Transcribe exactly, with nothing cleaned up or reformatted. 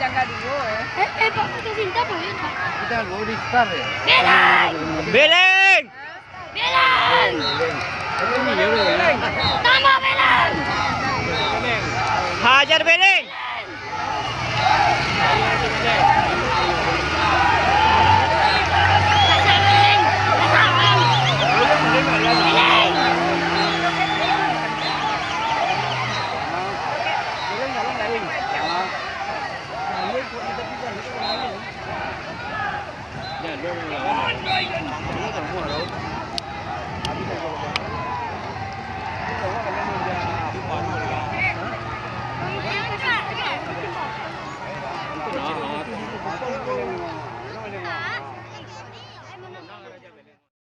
Tanggal dua, eh. Eh, eh, Pak, pakai cinta boleh, Pak? Kita dulu di start ya. Beleng! Beleng! Beleng! Tambah beleng! Hajar beleng!